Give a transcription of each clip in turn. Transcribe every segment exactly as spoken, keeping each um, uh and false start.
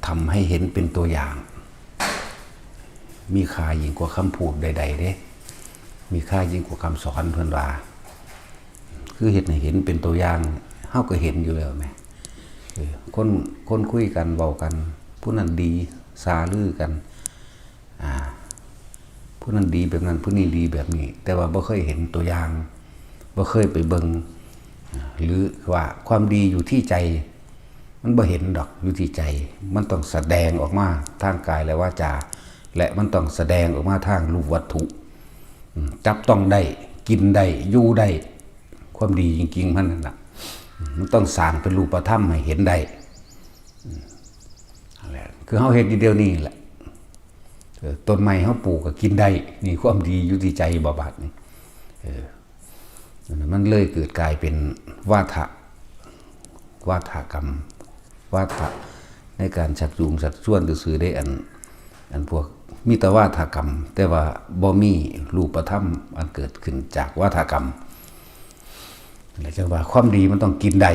ทำให้เห็นเป็นตัวอย่าง มีค่ายิ่งกว่าคำพูดใดๆเด้ มีค่ายิ่งกว่าคำสอน เพิ่นว่า คือเฮ็ดให้เห็นเป็นตัวอย่าง เฮาก็เห็นอยู่แล้วแหม เออ คน คนคุยกัน เว้ากัน ผู้นั้นดี ซาลือกัน อ่า ผู้นั้นดีแบบนั้น ผู้นี้ดีแบบนี้ แต่ว่าบ่เคยเห็นตัวอย่าง บ่เคยไปเบิ่ง อ่า หรือว่าความดีอยู่ที่ใจ มันบ่เห็นดอก อยู่ที่ใจ มันต้องแสดงออกมาทางกายและวาจา และมันต้องแสดงออกมาทางรูปวัตถุ อืม จับต้องได้ กินได้ อยู่ได้ ความดีจริงๆมันนั่นน่ะ อืม มันต้องสร้างเป็นรูปธรรมให้เห็นได้ อืม นั่นแหละ คือเฮาเฮ็ดอยู่เดี๋ยวนี้แหละ เออ ต้นไม้เฮาปลูกก็กินได้ นี่ความดีอยู่ที่ใจบ่ บาดนี่ เออ มันเลยเกิดกลายเป็นวาทะ วาทกรรม วาทะในการชักจูงชักชวนซื่อๆเด้ อัน อันพวกมีแต่วาทกรรม แต่ว่าบ่มีรูปธรรมอันเกิดขึ้นจากวาทกรรม แล้วจังว่าความดีมันต้องกินได้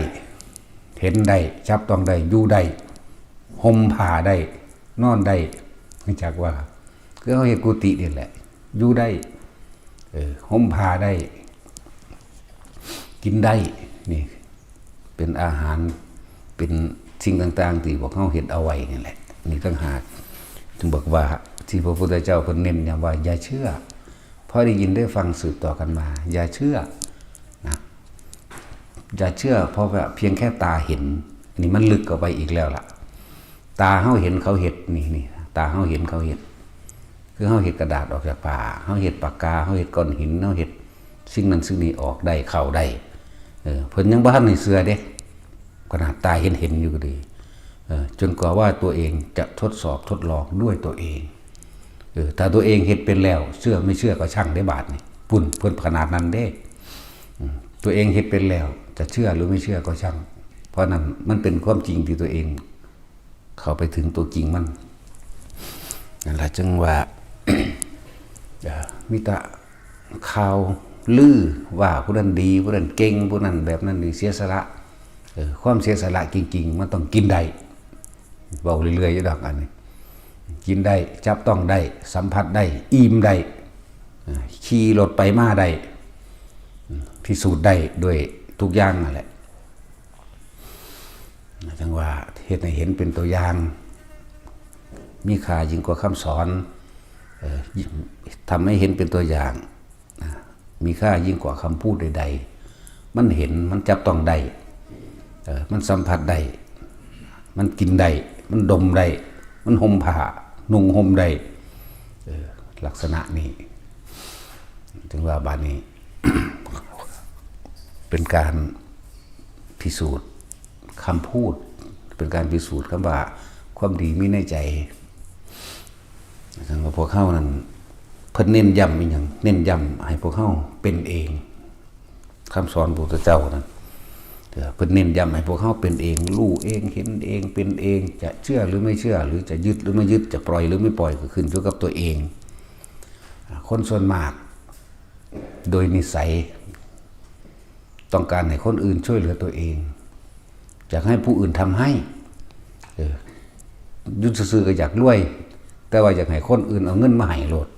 เห็นได้ จับต้องได้ อยู่ได้ ห่มผ้าได้ นอนได้ รู้จักว่า คือเฮาเฮ็ดกุฏินี่แหละ อยู่ได้ เออ ห่มผ้าได้ กินได้ นี่ เป็นอาหาร เป็นสิ่งต่างๆที่พวกเฮาเฮ็ดเอาไว้นี่แหละ นี่ต่างหาก ถึงบอกว่าที่พระพุทธเจ้าเพิ่นเน้นย้ำว่าอย่าเชื่อ เพราะได้ยินได้ฟังสืบต่อกันมา อย่าเชื่อนะ อย่าเชื่อ เพราะว่าเพียงแค่ตาเห็น อันนี้มันลึกเข้าไปอีกแล้วล่ะ ตาเฮาเห็นเขาเฮ็ด นี่ นี่ ตาเฮาเห็นเขาเฮ็ด คือเฮาเฮ็ดกระดาษออกจากผ้า เฮาเฮ็ดปากกา เฮาเฮ็ดก้อนหิน เฮาเฮ็ดสิ่งนั้นสิ่งนี้ออกได้ เข้าได้ เออ เพิ่นยังบ่ทันให้เชื่อเด้ ขนาดตาเห็นเห็นอยู่ก็ดี เออ จนกว่าว่าตัวเองจะทดสอบทดลองด้วยตัวเอง เออ ถ้าตัวเองเฮ็ดเป็นแล้ว เชื่อไม่เชื่อก็ช่างเด้ บาดนี่ ปุ้น เพิ่นขนาดนั้นเด้ อืม ตัวเองเฮ็ดเป็นแล้ว จะเชื่อหรือไม่เชื่อก็ช่าง เพราะนั้นมันเป็นความจริงที่ตัวเองเข้าไปถึงตัวจริงมัน นั่นล่ะ จึงว่า เอ่อ มีแต่ข่าวลือว่าผู้นั้นดี ผู้นั้นเก่ง ผู้นั้นแบบนั้นนี่เสียสละ เออ ความเสียสละจริงๆมันต้องกินได้ เว้าเรื่อยๆอยู่ดอกอันนี้ กินได้ จับต้องได้ สัมผัสได้ อิ่มได้ เอ่อ ขี่รถไปมาได้ อืม พิสูจน์ได้ด้วยทุกอย่างนั่นแหละ จังว่าเฮ็ดให้เห็นเป็นตัวอย่าง มีค่ายิ่งกว่าคำสอน เอ่อ ทำให้เห็นเป็นตัวอย่าง นะ มีค่ายิ่งกว่าคำพูดใดๆ มันเห็น มันจับต้องได้ เอ่อ มันสัมผัสได้ มันกินได้ มันดมได้ มันห่มผ้า นุ่งห่มได้ เอ่อ ลักษณะนี้ ถึงว่าบาดนี้ เป็นการพิสูจน์คำพูด เป็นการพิสูจน์คำว่าความดีมีในใจ ทั้งว่าพวกเฮานั้น เพิ่นเน้นย้ำอีหยัง เน้นย้ำให้พวกเฮาเป็นเอง คำสอนพระพุทธเจ้านั้น เอ่อ เพิ่นเน้นย้ำให้พวกเฮาเป็นเอง รู้เอง เห็นเอง เป็นเอง จะเชื่อหรือไม่เชื่อ หรือจะยึดหรือไม่ยึด จะปล่อยหรือไม่ปล่อย ก็ขึ้นอยู่กับตัวเอง อ่า คนส่วนมาก โดยนิสัย ต้องการให้คนอื่นช่วยเหลือตัวเอง อยากให้ผู้อื่นทำให้ เออ อยู่ซื่อๆก็อยากรวย แต่ว่าอยากให้คนอื่นเอาเงินมาให้โลด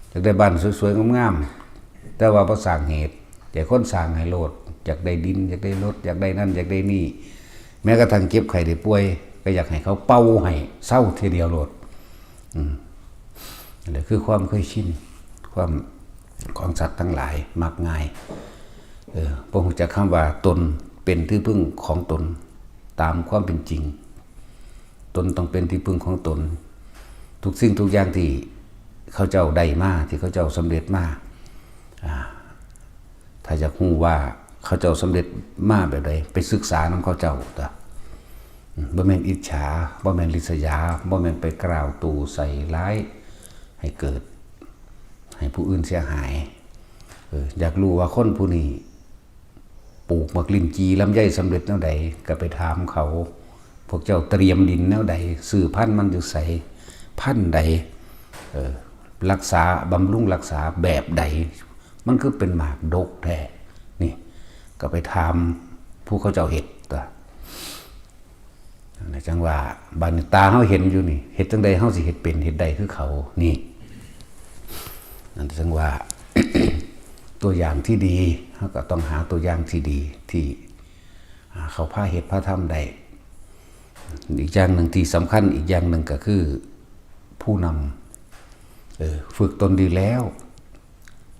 อยากได้บ้านสวยๆงามๆ แต่ว่าบ่สร้างเหตุ อยากให้คนสร้างให้โลด อยากได้ดิน อยากได้รถ อยากได้นั่น อยากได้นี่ แม้กระทั่งเจ็บไข้ได้ป่วย ก็อยากให้เขาเป่าให้เซาเทื่อเดียวโลด อืม นั่นแหละคือความเคยชิน ความของสัตว์ทั้งหลายมักง่าย เออ บ่ฮู้จักคำว่าตนเป็นที่พึ่งของตน ตามความเป็นจริง ตนต้องเป็นที่พึ่งของตน ทุกสิ่งทุกอย่างที่เขาเจ้าได้มา ที่เขาเจ้าสำเร็จมา อ่า ถ้าอยากฮู้ว่าเขาเจ้าสำเร็จมาแบบใด ไปศึกษานำเขาเจ้าตะ อืม บ่แม่นอิจฉา บ่แม่นริษยา บ่แม่นไปกล่าวตู่ใส่ร้าย ให้เกิด ให้ผู้อื่นเสียหาย เออ อยากรู้ว่าคนผู้นี้ ปลูกหมากลิ้นจี่ลำไยสำเร็จแนวใด ก็ไปถามเขา พวกเจ้าเตรียมดินแนวใด ซื้อพันธุ์มันอยู่ไส พันธุ์ใด เออ รักษา บำรุงรักษาแบบใด มันคือเป็นหมากดกแท้ นี่ ก็ไปถามผู้เขาเจ้าเฮ็ดตะ จั่งว่า บาดนี้ตาเฮาเห็นอยู่นี่ เฮ็ดจั่งใดเฮาสิเฮ็ดเป็นเฮ็ดได้คือเขา นี่ นั่นจั่งว่า ตัวอย่างที่ดี เฮาก็ต้องหาตัวอย่างที่ดีที่ อ่า เขาพาเฮ็ดพาทำได้ อีกอย่างหนึ่งที่สำคัญอีกอย่างหนึ่งก็คือ ผู้นำ เออ ฝึกตนดีแล้ว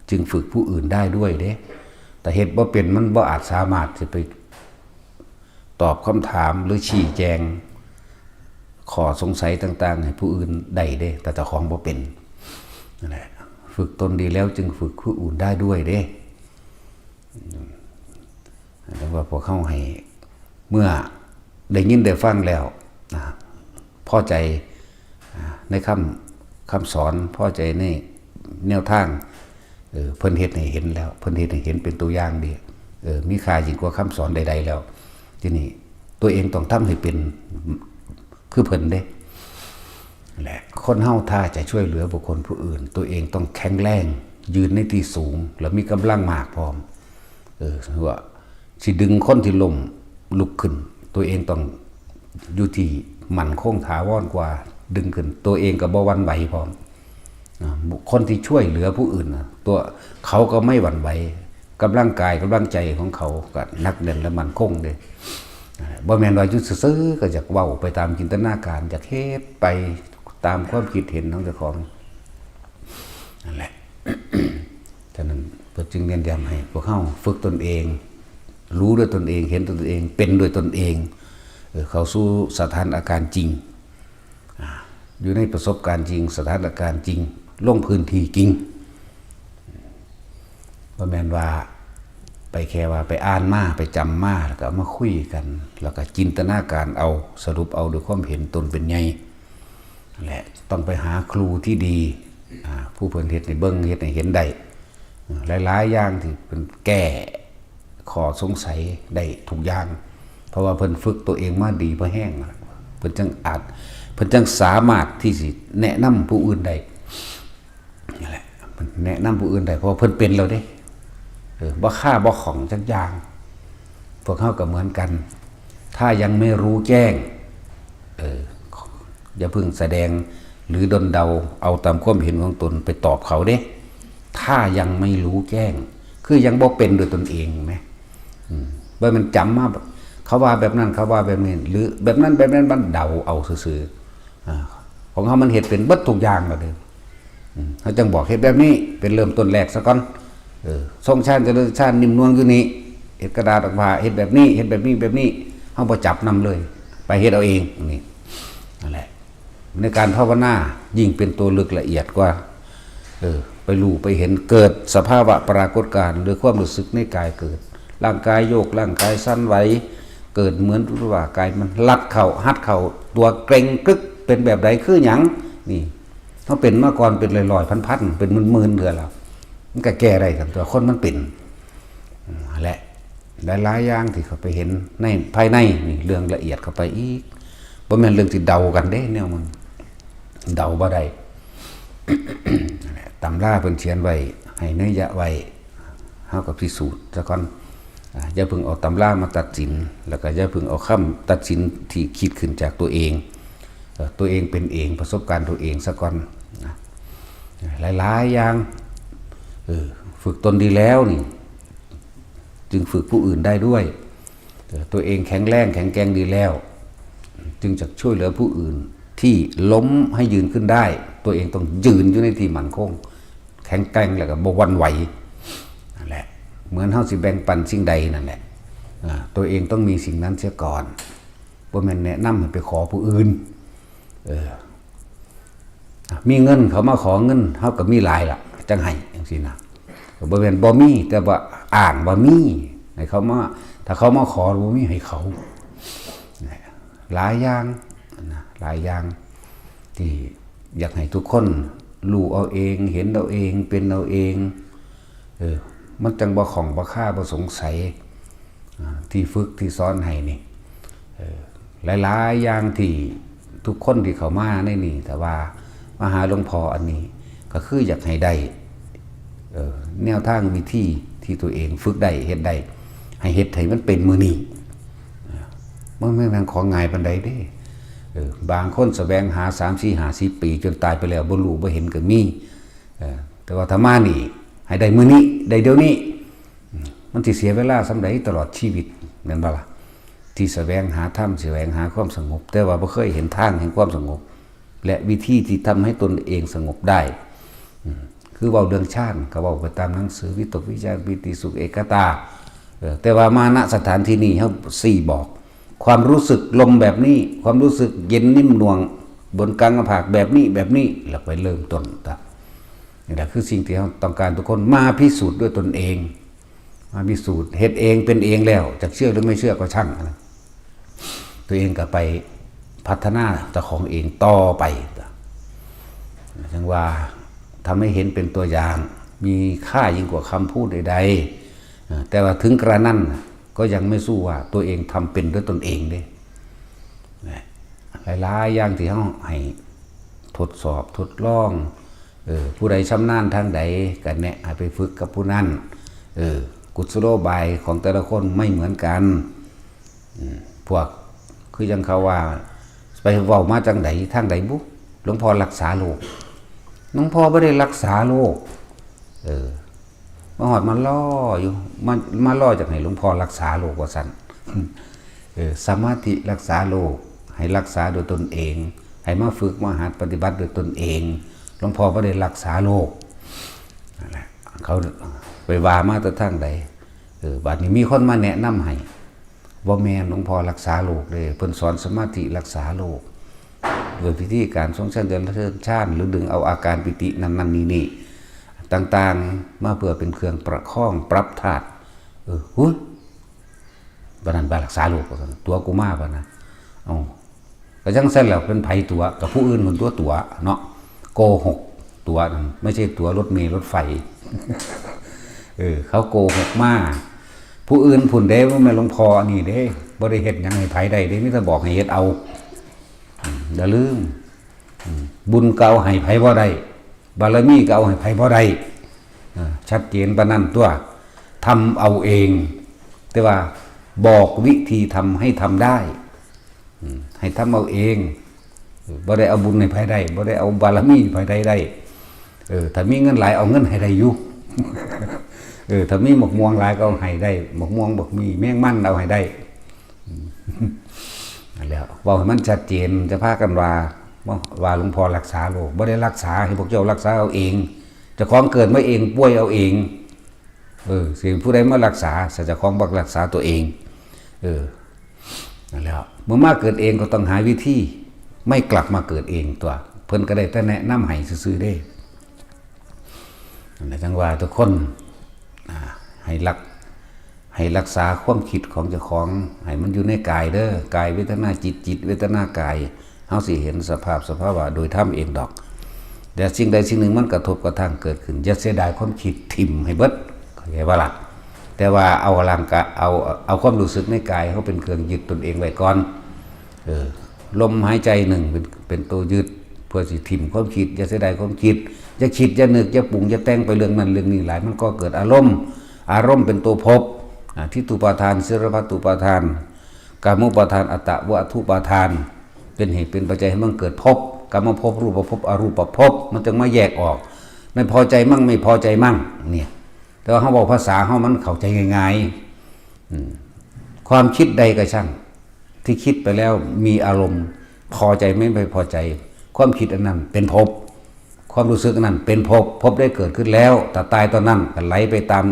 จึงฝึกผู้อื่นได้ด้วยเด้ แต่เฮ็ดบ่เป็นมันบ่อาจสามารถสิไปตอบคำถามหรือชี้แจงข้อสงสัยต่างๆ ให้ผู้อื่นได้เด้ แต่เจ้าของบ่เป็น นั่นแหละ ฝึกตนดีแล้วจึงฝึกผู้อื่นได้ด้วยเด้ แต่ว่าพวกเขาให้ เมื่อได้ยินได้ฟังแล้ว อ่า พอใจ อ่า ในคำ คำสอน พอใจในแนวทาง เออ เพิ่นเฮ็ดให้เห็นแล้ว เพิ่นเฮ็ดให้เห็นเป็นตัวอย่างดี เออ มีค่ายิ่งกว่าคำสอนใดๆแล้ว ทีนี้ตัวเองต้องทำให้เป็นคือเพิ่นเด้ และคนเฮาถ้าจะช่วยเหลือบุคคลผู้อื่น ตัวเองต้องแข็งแรง ยืนในที่สูง แล้วมีกำลังมากพร้อม เออ ว่าสิดึงคนที่ล้มลุกขึ้น ตัวเองต้องอยู่ที่มั่นคงถาวรกว่า ดึงขึ้น ตัวเองก็บ่หวั่นไหวพร้อม อ่า บุคคลที่ช่วยเหลือผู้อื่นน่ะ ตัวเขาก็ไม่หวั่นไหว กำลังกายกำลังใจของเขาก็หนักแน่นและมั่นคงเด้ อ่า บ่แม่นว่าอยู่ซื่อๆก็อยากเว้าไปตามจินตนาการ อยากเฮ็ดไปตามความคิดเห็นของเจ้าของ นั่นแหละ ฉะนั้นเพิ่นจึงเน้นย้ำให้พวกเฮาฝึกตนเอง รู้ด้วยตนเอง เห็นด้วยตนเอง เป็นด้วยตนเอง เออ เข้าสู่สถานการณ์จริง อ่า อยู่ในประสบการณ์จริง สถานการณ์จริง ลงพื้นที่จริง บ่แม่นว่าไปแค่ว่าไปอ่านมา ไปจำมา แล้วก็เอามาคุยกัน แล้วก็จินตนาการเอา สรุปเอาด้วยความเห็นตนเป็นใหญ่ นั่นแหละ ต้องไปหาครูที่ดี อ่า ผู้เพิ่นเฮ็ดให้เบิ่ง เฮ็ดให้เห็นได้ หลายๆอย่างที่เพิ่นแก้ข้อสงสัยได้ทุกอย่าง เพราะว่าเพิ่นฝึกตัวเองมาดีพอแฮงแล้ว เพิ่นจั่งอาจ เพิ่นจั่งสามารถที่สิแนะนำผู้อื่นได้ นั่นแหละ แนะนำผู้อื่นได้ เพราะว่าเพิ่นเป็นแล้วเด้ เออ บ่คาบ่ข้องจักอย่าง พวกเฮาก็เหมือนกัน ถ้ายังไม่รู้แจ้ง เออ อย่าเพิ่งแสดง หรือด้นเดา เอาตามความเห็นของตนไปตอบเขาเด้ ถ้ายังไม่รู้แจ้ง คือยังบ่เป็นด้วยตนเองแหม อืม บ่แม่นจำมา เขาว่าแบบนั้น เขาว่าแบบนี้ หรือแบบนั้นแบบนั้น มันเดาเอาซื่อๆ อ่า ของเฮามันเฮ็ดเป็นเบิดทุกอย่างแล้วเด้อ อืม เฮาจั่งบอกเฮ็ดแบบนี้ เป็นเริ่มต้นแรกซะก่อน เออ ทรงฌานเจริญฌานนิ่มนวลอยู่นี่ เฮ็ดกระดาษออกมา เฮ็ดแบบนี้ เฮ็ดแบบนี้ แบบนี้ เฮาบ่จับนำเลย ไปเฮ็ดเอาเอง นี่ นั่นแหละ ในการภาวนายิ่งเป็นตัวลึกละเอียดกว่า เออ ไปรู้ไปเห็น เกิดสภาวะปรากฏการณ์ หรือความรู้สึกในกายเกิด ร่างกายโยก ร่างกายสั่นไหว เกิดเหมือนว่ากายมันรัดเข้า ฮัดเข้า ตัวเกร็งกึก เป็นแบบใดคือหยัง นี่ เฮาเป็นมาก่อนเป็นร้อยๆ พันๆ เป็นหมื่นๆ เทื่อแล้ว มันก็แก้ได้ครับ ตัวคนมันเป็น อืม และหลายๆอย่างที่เขาไปเห็นในภายในนี่ เรื่องละเอียดเข้าไปอีก บ่แม่นเรื่องที่เดากันเด้ แนวมัน เดาบ่ได้ ตำราเพิ่นเขียนไว้ ให้นัยยะไว้ เฮาก็พิสูจน์ซะก่อน อ่า อย่าเพิ่งเอาตำรามาตัดสิน แล้วก็อย่าเพิ่งเอาคำตัดสินที่คิดขึ้นจากตัวเอง เอ่อ ตัวเองเป็นเอง ประสบการณ์ตัวเองซะก่อนนะ หลายๆอย่าง เออ ฝึกตนดีแล้วนี่ จึงฝึกผู้อื่นได้ด้วย เออ ตัวเองแข็งแรงแข็งแกร่งดีแล้ว จึงจะช่วยเหลือผู้อื่นที่ล้มให้ยืนขึ้นได้ ตัวเองต้องยืนอยู่ในที่มั่นคง แข็งแกร่งแล้วก็บ่หวั่นไหว นั่นแหละ เหมือนเฮาสิแบ่งปันสิ่งใดนั่นแหละ อ่า ตัวเองต้องมีสิ่งนั้นเสียก่อน บ่แม่นแนะนำให้ไปขอผู้อื่น เออ มีเงินเขามาขอเงิน เฮาก็มีหลายล่ะ จั่งให้จั่งซี้นะ ก็บ่แม่นบ่มี แต่ว่าอ้างว่ามี ให้เขามา ถ้าเขามาขอบ่มีให้เขา หลายอย่างนะ หลายอย่างที่อยากให้ทุกคนรู้เอาเอง เห็นเอาเอง เป็นเอาเอง เออ มันจั่งบ่ข้องบ่คาบ่สงสัย อ่า ที่ฝึกที่สอนให้นี่ เออ หลายๆอย่างที่ทุกคนที่เข้ามาในนี่ แต่ว่ามาหาหลวงพ่ออันนี้ ก็คืออยากให้ได้ เออ แนวทางวิธีที่ตัวเองฝึกได้ เฮ็ดได้ ให้เฮ็ดให้มันเป็นมื้อนี้ เออ มันบ่แม่นของง่ายปานใดเด้ เออบางคนแสวงหาสามสี่ห้าสิบปี จนตายไปแล้วบ่รู้บ่เห็นก็มี เออแต่ว่าถ้ามานี่ ให้ได้มื้อนี้ ได้เดี๋ยวนี้ อืมมันสิเสียเวลาส่ำใดตลอดชีวิต แม่นบ่ล่ะ ที่แสวงหาธรรม แสวงหาความสงบ แต่ว่าบ่เคยเห็นทางแห่งความสงบ และวิธีที่ทำให้ตนเองสงบได้ อืมคือเว้าเรื่องฌาน ก็เว้าไปตามหนังสือ วิตกวิจารปีติสุขเอกคตา เออแต่ว่ามา ณ สถานที่นี้ เฮาสี่บอก ความรู้สึกลมแบบนี้ ความรู้สึกเย็นนิ่มนวลบนกลางหน้าผากแบบนี้ แบบนี้ แล้วไปเริ่มต้นตะนี่แหละคือสิ่งที่เราต้องการทุกคนมาพิสูจน์ด้วยตนเอง มาพิสูจน์ เฮ็ดเองเป็นเองแล้ว จะเชื่อหรือไม่เชื่อก็ช่างนะ ตัวเองก็ไปพัฒนาเจ้าของเองต่อไป จังว่าทำให้เห็นเป็นตัวอย่าง มีค่ายิ่งกว่าคำพูดใดๆ เอ่อแต่ว่าถึงกระนั้นน่ะก็ยังไม่สู้ว่าตัวเองทำเป็นด้วยตนเองเด้นะหลายๆอย่างที่เราให้ทดสอบทดลอง เออผู้ใดชำนาญทางใดก็แนะให้ไปฝึกกับผู้นั้น เออกุศโลบายของแต่ละคนไม่เหมือนกัน อืมพวกคือยังเขาว่า ไปเว้ามาจังใดทางใดบุหลวงพ่อรักษาโรคหลวงพ่อไม่ได้รักษาโรคเออมาหอดมาล่ออยู่มามาล่อจากให้หลวงพ่อรักษาโรคว่าสั่นเออสมาธิรักษาโรคให้รักษาโดยตนเอง ให้มาฝึกมาหัดปฏิบัติโดยตนเองหลวงพ่อไม่ได้รักษาโรคนั่นแหละเขาไปว่ามาแต่ทางใดเออบาดนี้มีคนมาแนะนำให้ บ่แม่นหลวงพ่อรักษาโรคเด้เพิ่นสอนสมาธิรักษาโรคโดยพิธีการทรงเส้นเดินเทินชานหรือดึงเอาอาการปิตินั่นนั่นนี่นี่ต่างๆ มาเพื่อเป็นเครื่องประคองปรับธาตุเออหุยบ้านนั้นบ้านรักษาโรคว่าซั่นตัวกูมาบ้านนะเอาก็จังซั่นแหละเป็นไผตัวกับผู้อื่นคนตัวตัวเนาะโกหกตัวนั่นไม่ใช่ตัวรถเมล์รถไฟเออเขาโกหกมาผู้อื่นผุ่นเด้ว่าแม่นหลวงพ่ออันนี้เด้บ่ได้เฮ็ดหยังให้ไผได้เด้มีแต่บอกให้เฮ็ดเอา อืมอย่าลืมอืมบุญเก่าให้ไผบ่ได้บารมีเก่าให้ไผบ่ได้อ่าชัดเจนปานนั้นตัวทำเอาเอง แต่ว่าบอกวิธีทำให้ทำได้อืมให้ทำเอาเองบ่ได้เอาบุญให้ไผได้บ่ได้เอาบารมีให้ไผได้ได้เออถ้ามีเงินหลายเอาเงินให้ได้อยู่เออถ้ามีหมกม่วงหลายก็เอาให้ได้หมกม่วงบักมีแมงมันเอาให้ได้ นั่นแหละเว้าให้มันชัดเจนจะพากันว่าว่าหลวงพ่อรักษาโรคบ่ได้รักษาให้พวกเจ้ารักษาเอาเองเจ้าของเกิดมาเองป่วยเอาเองเออสิ่งผู้ใดมารักษาสัจจะของบักรักษาตัวเองเออนั่นแหละเมื่อมาเกิดเองก็ต้องหาวิธีไม่กลับมาเกิดเองตัวเพิ่นก็ได้แต่แนะนำให้ซื่อๆเด้ นะจังว่าทุกคนอ่าให้รักให้รักษาความคิดของเจ้าของให้มันอยู่ในกายเด้อกายเวทนาจิตจิตเวทนากายเฮาสิเห็นสภาพสภาวะโดยธรรมเองดอกแต่สิ่งใดสิ่งหนึ่งมันกระทบกระทั่งเกิดขึ้นอย่าเสียดายความคิดถิ่มให้เบิดเข้าใจว่าล่ะแต่ว่าเอาร่างกายเอาเอาความรู้สึกในกายเขาเป็นเครื่องยึดตนเองไว้ก่อน เออลมหายใจหนึ่งเป็นเป็นตัวยึดเพื่อสิถิ่มความคิดอย่าเสียดายความคิดอย่าคิดอย่านึกอย่าปรุงอย่าแต่งไปเรื่องนั้นเรื่องนี้หลายมันก็เกิดอารมณ์อารมณ์เป็นตัวภพอ่าทิฏฐุปาทานสิรพัตตุปาทานกามุปาทานอัตตะวัตถุปาทานเป็นเหตุเป็นปัจจัยให้มันเกิดภพกามภพรูปภพอรูปภพมันจึงมาแยกออกไม่พอใจมั่งไม่พอใจมั่งเนี่ยแต่ว่าเขาบอกภาษาเขามันเข้าใจง่ายๆอืมความคิดใดก็ช่าง ที่คิดไปแล้วมีอารมณ์พอใจไม่ไม่พอใจ ความคิดอันนั้นเป็นภพความรู้สึกอันนั้นเป็นภพภพได้เกิดขึ้นแล้วแต่ตายตอนนั้นก็ไหลไปตาม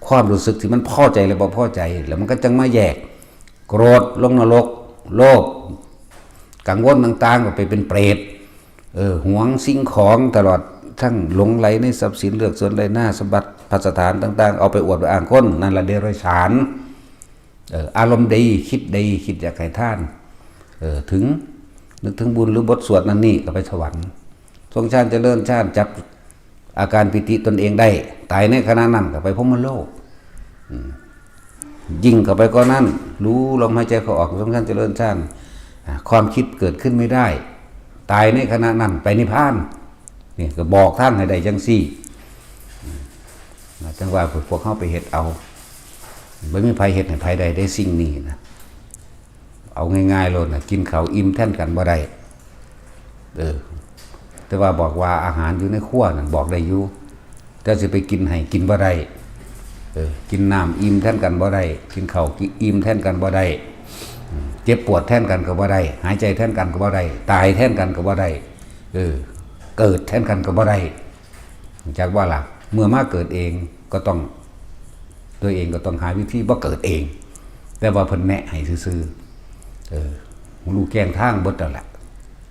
ความรู้สึกที่มันพอใจและบ่พอใจ แล้วมันก็จังมาแยกโกรธลงนรกโลภกังวลต่างๆก็ไปเป็นเปรตเออหวงสิ่งของตลอดทั้งหลงไหลในทรัพย์สินเลือกส่วนได้หน้าสมบัติพัสถานต่างๆ เอาไปอวดไปอ้างคนนั่นละเดรัจฉาน เอออารมณ์ดีคิดดีคิดอยากให้ทานเออถึงนึกถึงบุญหรือบทสวดนั่นนี่ก็ไปสวรรค์ทรงฌานเจริญฌานจับอาการปิติตนเองได้ ตายในขณะนั้นก็ไปพรหมโลกอืมยิ่งเข้าไปก็นั้นรู้ลมหายใจเข้าออกทรงฌานเจริญฌานอ่าความคิดเกิดขึ้นไม่ได้ ตายในขณะนั้นไปนิพพานนี่ก็บอกทางให้ได้จังซี่ นะจังว่าพวกเขาไปเฮ็ดเอาไม่มีไผเฮ็ดให้ไผได้ได้สิ่งนี้นะ เอาง่ายๆโลดนะ กินข้าวอิ่มแทนกันบ่ได้ เออ แต่ว่าบอกว่าอาหารอยู่ในครัวนั่นบอกได้อยู่ แต่สิไปกินให้กินบ่ได้ เออ กินน้ำอิ่มแทนกันบ่ได้ กินข้าวอิ่มแทนกันบ่ได้ อืม เจ็บปวดแทนกันก็บ่ได้ หายใจแทนกันก็บ่ได้ ตายแทนกันก็บ่ได้ เออ เกิดแทนกันก็บ่ได้ จักว่าล่ะ เมื่อมาเกิดเองก็ต้อง ตัวเองก็ต้องหาวิธีบ่เกิดเอง แต่ว่าเพิ่นแนะให้ซื่อๆ เออ ฮู้แจ้งทางเบิดแล้วแหละ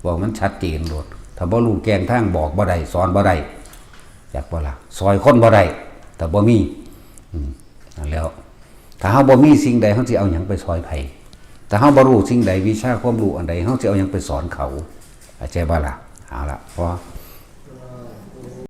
บอกมันชัดเจนโลด ถ้าบ่ฮู้แจ้งทางบอกบ่ได้ สอนบ่ได้ จักบ่ล่ะ ซอยคนบ่ได้ ถ้าบ่มี อืม นั่นแหล้ว ถ้าเฮาบ่มีสิ่งใด เฮาสิเอาหยังไปซอยไผ ถ้าเฮาบ่รู้สิ่งใด วิชาความรู้อันใด เฮาสิเอาหยังไปสอนเขา เข้าใจบ่ล่ะ เอาล่ะ พอ